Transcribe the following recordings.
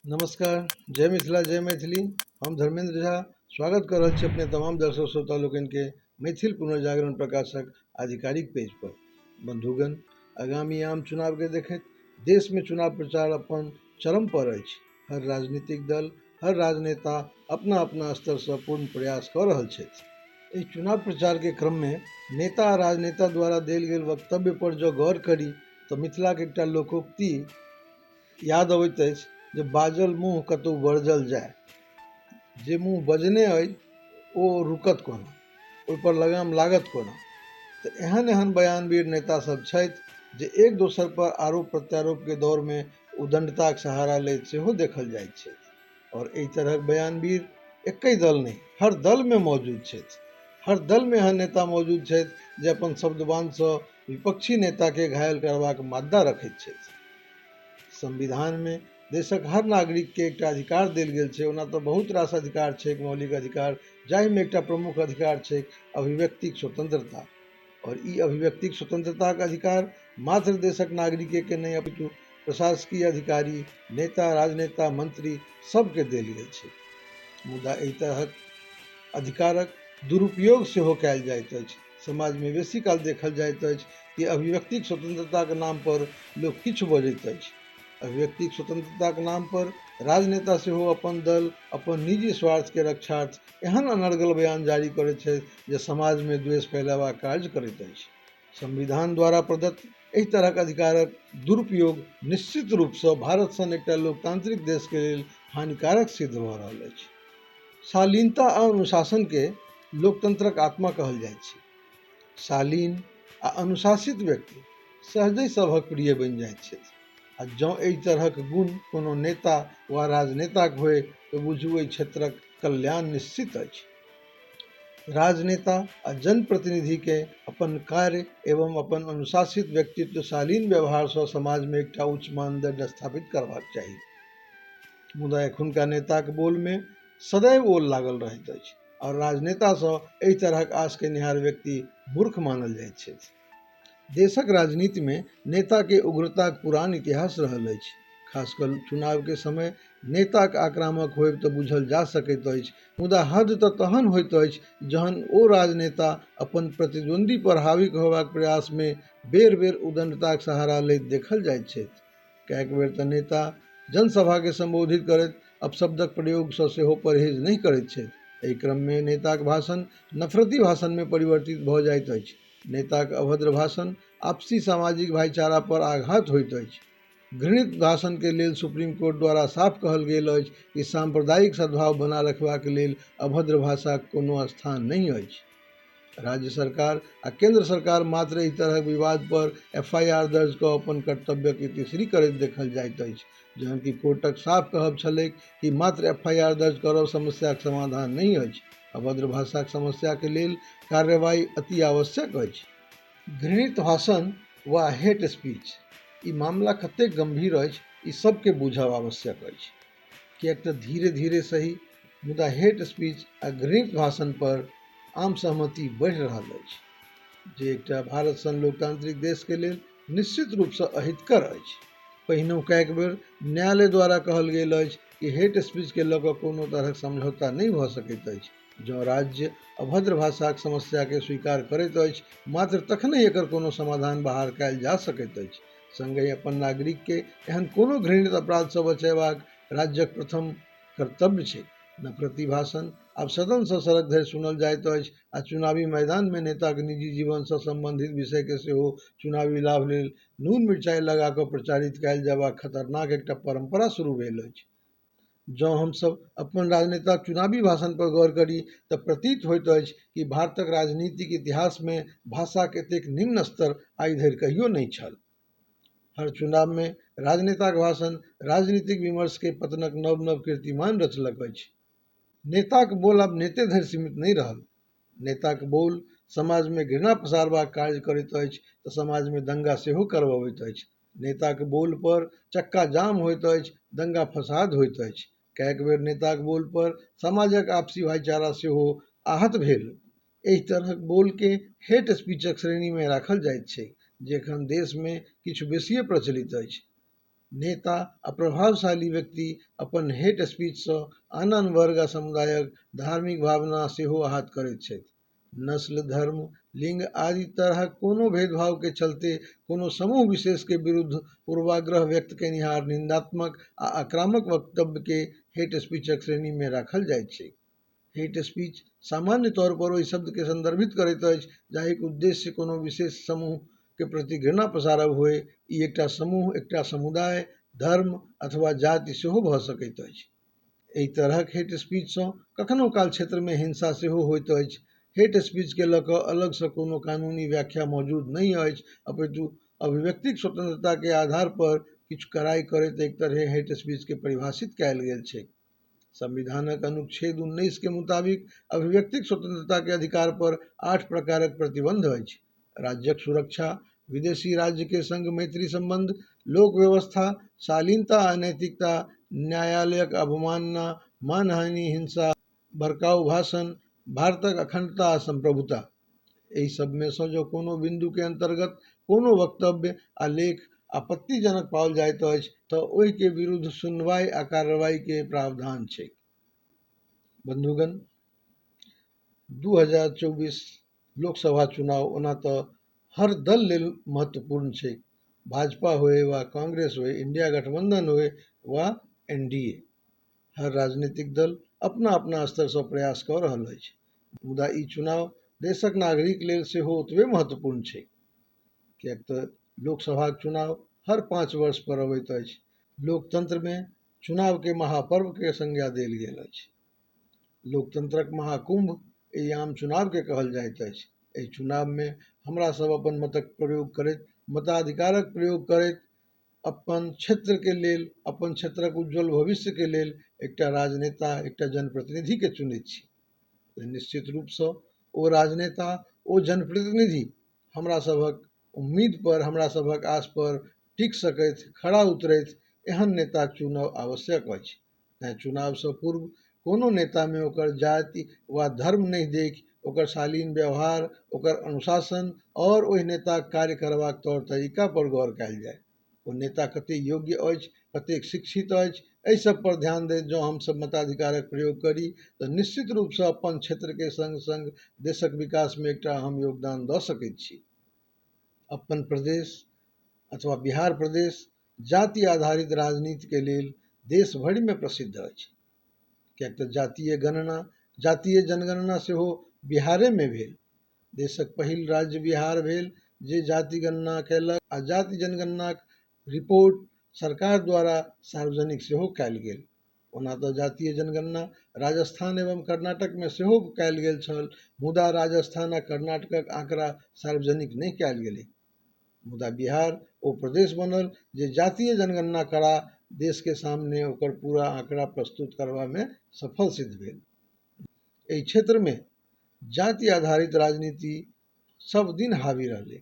नमस्कार, जय मिथिला, जय मैथिली। हम धर्मेंद्र झा स्वागत कऽ रहल छी अपने तमाम दर्शक श्रोता लोकनिके मैथिल पुनर्जागरण प्रकाशक आधिकारिक पेज पर। बंधुगण, आगामी आम चुनावके देखैत देशमे चुनाव प्रचार अपन चरम पर अछि। हर राजनीतिक दल, हर राजनेता अपना अपना स्तरसँ पूर्ण प्रयास कऽ रहल छथि। एहि चुनाव प्रचारके क्रममे नेता आ राजनेता द्वारा देल गेल वक्तव्य पर जँ गौर करी तऽ मिथिलाके एकटा लोकोक्ति याद अबैत अछि जे बाजल मुँह कतहु बरजल जाय। जे मुँह बजने अइ ओ रुकत कोना, ओहिपर लगाम लागत कोना। तऽ एहन एहन बयानवीर नेता सब छथि जे एक दोसर पर आरोप प्रत्यारोपके दौरमे उदंडताक सहारा लैत सेहो देखल जाइत छथि। आओर एहि तरहक बयानवीर एकहि दल नहि, हर दलमे मौजूद छथि। हर दलमे एहन नेता मौजूद छथि जे अपन शब्दबाणसँ विपक्षी नेताके घायल करबाक माद्दा रखैत छथि। संविधानमे देशक हर नागरिकके एकटा अधिकार देल गेल छै। ओना तऽ बहुत रास अधिकार छै, मौलिक अधिकार, जाहिमे एकटा प्रमुख अधिकार छै अभिव्यक्तिक स्वतंत्रता। और ई अभिव्यक्तिक स्वतंत्रताक अधिकार मात्र देशक नागरिके नहि अपितु प्रशासकीय अधिकारी, नेता, राजनेता, मंत्री सबके देल गेल छै। मुदा एहि तरहक अधिकारक दुरुपयोग सेहो कयल जाइत अछि। समाजमे बेसी काल देखल जाइत अछि कि अभिव्यक्तिक स्वतंत्रताक नाम पर लोक किछु बजैत अछि। अभिव्यक्तिक स्वतंत्रताक नाम पर राजनेता सेहो अपन दल, अपन निजी स्वार्थ के रक्षार्थ एहन अनर्गल बयान जारी करैत छथि जे समाजमे द्वेष फैलेबाक कार्य करैत अछि। संविधान द्वारा प्रदत्त एहि तरहक अधिकारक दुरुपयोग निश्चित रूपसँ भारत सन एकटा लोकतांत्रिक देशके लेल हानिकारक सिद्ध भऽ रहल अछि। शालीनता आ अनुशासनके लोकतंत्रक आत्मा कहल जाइत छै। शालीन आ अनुशासित व्यक्ति सहजहि सभक प्रिय बनि जाइत छथि। आ जँ एहि तरहक गुण कोनो नेता वा राजनेताक होय तऽ बुझू एहि क्षेत्रक कल्याण निश्चित अछि। राजनेता आ जनप्रतिनिधिके अपन कार्य एवं अपन अनुशासित व्यक्तित्व, शालीन व्यवहारसँ समाजमे एकटा उच्च मानदंड स्थापित करबाक चाही। मुदा एखुनका नेताक बोलमे सदैव ओल लागल रहैत अछि और राजनेतासँ एहि तरहक आश केनिहार व्यक्ति मूर्ख मानल जाइत छथि। देशक राजनीतिमे नेताके उग्रताक पुरान इतिहास रहल अछि। खास कऽ चुनावके समय नेताक आक्रामक होयब तऽ बुझल जा सकैत अछि, मुदा हद तऽ तहन होइत अछि जहन ओ राजनेता अपन प्रतिद्वंदी पर हावी होयबाक प्रयासमे बेर बेर उदंडताक सहारा लैत देखल जाइत छथि। कएक बेर तऽ नेता जनसभाके सम्बोधित करैत अपशब्दक प्रयोगसँ सेहो परहेज नहि करैत छथि। एहि क्रममे नेताक भाषण नफरती भाषणमे परिवर्तित भऽ जाइत अछि। नेताक अभद्र भाषण आपसी सामाजिक भाईचारा पर आघात होइत अछि। घृणित भाषणके लेल सुप्रीम कोर्ट द्वारा साफ कहल गेल अछि कि सांप्रदायिक सद्भाव बना रखबाक लेल अभद्र भाषाक कोनो स्थान नहि अछि। राज्य सरकार आ केंद्र सरकार मात्र एहि तरहक विवाद पर एफआईआर दर्ज कऽ अपन कर्तव्यक इतिश्री करैत देखल जाइत अछि, जहन कि कोर्टक साफ कहब छलैक कि मात्र एफआईआर दर्ज करब समस्याक समाधान नहि अछि। अभद्र भाषाक समस्याके लेल कार्रवाई अति आवश्यक अछि। घृणित भाषण वा हेट स्पीच, ई मामला कतेक गंभीर अछि ई सबके बुझब आवश्यक अछि। किएक तऽ धीरे धीरे सही मुदा हेट स्पीच आ घृणित भाषण पर आम सहमति बढ़ि रहल अछि, जे एकटा भारत सन लोकतांत्रिक देशके लेल निश्चित रूपसँ अहितकर अछि। पहिनहु कएक बेर न्यायालय द्वारा कहल गेल अछि कि हेट स्पीचके लऽ कऽ कोनो तरहक समझौता नहि भऽ सकैत अछि। जँ राज्य अभद्र भाषाक समस्याके स्वीकार करैत अछि मात्र तखने एकर कोनो समाधान बाहर कयल जा सकैत अछि। संगहि अपन नागरिकके एहन कोनो घृणित अपराधसँ बचेबाक राज्यक प्रथम कर्तव्य छै। नफरती भाषण आब सदनसँ सड़क धरि सुनल जाइत अछि आ चुनावी मैदानमे नेताक निजी जीवनसँ सम्बन्धित विषयके सेहो चुनावी लाभ लेल नून मिरचाइ लगा कऽ प्रचारित कयल जयबाक खतरनाक एकटा परम्परा शुरू भेल अछि। जँ हमसभ अपन राजनेताक चुनावी भाषण पर गौर करी तऽ प्रतीत होइत अछि कि भारतक राजनीतिक इतिहासमे भाषाक एतेक निम्न स्तर आइ धरि कहियो नहि छल। हर चुनावमे राजनेताक भाषण राजनीतिक विमर्शके पतनक नव नव कीर्तिमान रचलक अछि। नेताक बोल आब नेते धरि सीमित नहि रहल। नेताक बोल समाजमे घृणा पसारबाक कार्य करैत अछि तऽ समाजमे दंगा सेहो करबबैत अछि। नेताक बोल पर चक्का जाम होइत अछि, दंगा फसाद होइत अछि। कएक बेर नेताक बोल पर समाजक आपसी भाईचारा सेहो आहत भेल। एहि तरहक बोलके हेट स्पीचक श्रेणीमे राखल जाइत छै, जे एखन देशमे किछु बेसिए प्रचलित अछि। नेता आ प्रभावशाली व्यक्ति अपन हेट स्पीचसँ आन आन वर्ग आ समुदायक धार्मिक भावना सेहो आहत करैत छथि। नस्ल, धर्म, लिंग आदि तरहक कोनो भेदभाव के चलते कोनो समूह विशेष के विरुद्ध पूर्वाग्रह व्यक्त कयनिहार निंदात्मक आ आक्रामक वक्तव्य के हेट स्पीचक श्रेणी मे राखल जाइत छैक। हेट स्पीच सामान्य तौर पर ओहि शब्द के संदर्भित करैत अछि जाहिक उद्देश्य कोनो विशेष समूह के प्रति घृणा पसारब होय। ई एकटा समूह, एकटा समुदाय, धर्म अथवा जाति सेहो भऽ सकैत अछि। एहि तरहक हेट स्पीचसँ कखनो काल क्षेत्रमे हिंसा सेहो होइत अछि। हेट स्पीच के लऽ कऽ अलगसँ कोनो कानूनी व्याख्या मौजूद नहि अछि, अपितु अभिव्यक्तिक स्वतंत्रता के आधार पर किछु कड़ाई करैत एक तरहे हेट स्पीच के परिभाषित कयल गेल छैक। संविधानक अनुच्छेद 19 के मुताबिक अभिव्यक्तिक स्वतंत्रता के अधिकार पर 8 प्रकारक प्रतिबंध अछि। राज्यक सुरक्षा, विदेशी राज्य के संग मैत्री संबंध, लोक व्यवस्था, शालीनता आ नैतिकता, न्यायालयक अवमानना, मानहानि, हिंसा, भड़काऊ भाषण, भारतक अखंडता आ संप्रभुता। एहि सबमे सँ जँ कोनो बिंदु के अंतर्गत कोनो वक्तव्य आ लेख आपत्तिजनक पाओल जाइत अछि तऽ ओहि के विरुद्ध सुनवाई आ कार्रवाई के प्रावधान छैक। बंधुगण, 2024 लोकसभा चुनाव ओना तऽ हर दल लेल महत्वपूर्ण छैक। भाजपा होय वा कांग्रेस होय, इंडिया गठबंधन होय वा एनडीए, हर राजनीतिक दल अपना अपना स्तरसँ प्रयास कऽ रहल अछि। मुदा ई चुनाव देशक नागरिक लेल सेहो ओतबे महत्वपूर्ण छैक, किएक तऽ लोकसभाक चुनाव हर 5 वर्ष पर अबैत अछि। लोकतंत्रमे चुनावके महापर्वके संज्ञा देल गेल अछि। लोकतंत्रक महाकुंभ एहि आम चुनावके कहल जाइत अछि। एहि चुनावमे हमरा सब अपन मतक प्रयोग करैत, मताधिकारक प्रयोग करैत अपन क्षेत्रके लेल, अपन क्षेत्रक उज्ज्वल भविष्यके लेल एकटा राजनेता, एकटा जनप्रतिनिधिके चुनैत छी। निश्चित रूपसँ ओ राजनेता, ओ जनप्रतिनिधि हमरा सभक उम्मीद पर, हमरा सभक आस पर टिक सकथि, खरा उतरथि, एहन नेताक चुनाव आवश्यक अछि। तैँ चुनावसँ पूर्व कोनो नेतामे ओकर जाति वा धर्म नहि देखि ओकर शालीन व्यवहार, ओकर अनुशासन और ओहि नेताक कार्य करबाक तौर तरीका पर गौर कयल जाय। ओ नेता कतेक योग्य अछि, कतेक शिक्षित अछि, एहि सब पर ध्यान दैत जँ हमसब मताधिकारक प्रयोग करी तऽ निश्चित रूपसँ अपन क्षेत्रके संग संग देशक विकासमे एकटा अहम योगदान दऽ सकैत छी। अपन प्रदेश अथवा बिहार प्रदेश जाति आधारित राजनीतिके लेल देश भरिमे प्रसिद्ध अछि, किएक तऽ जातीय गणना, जातीय जनगणना सेहो बिहारेमे भेल। देशक पहिल राज्य बिहार भेल जे जाति गणना कयलक आ जाति जनगणनाक रिपोर्ट सरकार द्वारा सार्वजनिक सेहो कयल गेल। ओना तऽ जातीय जनगणना राजस्थान एवं कर्नाटकमे सेहो कयल गेल छल, मुदा राजस्थान आ कर्नाटकक आंकड़ा सार्वजनिक नहि कयल गेलै। मुदा बिहार ओ प्रदेश बनल जे जातीय जनगणना करा देश के सामने ओकर पूरा आंकड़ा प्रस्तुत करबामे सफल सिद्ध भेल। एहि क्षेत्रमे जाति आधारित राजनीति सब दिन हावी रहलै।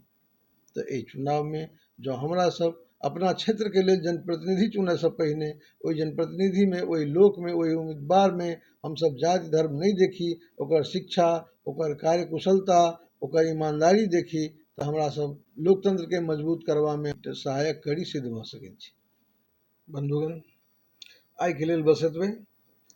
तऽ एहि चुनावमे जँ हमरा सब अपना क्षेत्रके लेल जनप्रतिनिधि चुनयसँ पहिने ओहि जनप्रतिनिधिमे, ओहि लोकमे, ओहि उम्मीदवारमे हमसब जाति धर्म नहि देखी, ओकर शिक्षा, ओकर कार्यकुशलता, ओकर ईमानदारी देखी तऽ हमरा सब लोकतंत्रके मजबूत करबामे सहायक कड़ी सिद्ध भऽ सकैत छी। बंधुगण, आइके लेल बस एतबे।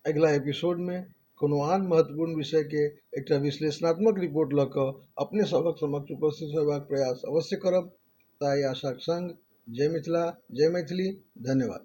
अगिला एपिसोडमे कोनो आन महत्वपूर्ण विषयके एकटा विश्लेषणात्मक रिपोर्ट लऽ कऽ अपने सभक समक्ष उपस्थित होयबाक प्रयास अवश्य करब। ताहि आशाक संग जय मिथिला, जय मैथिली। धन्यवाद।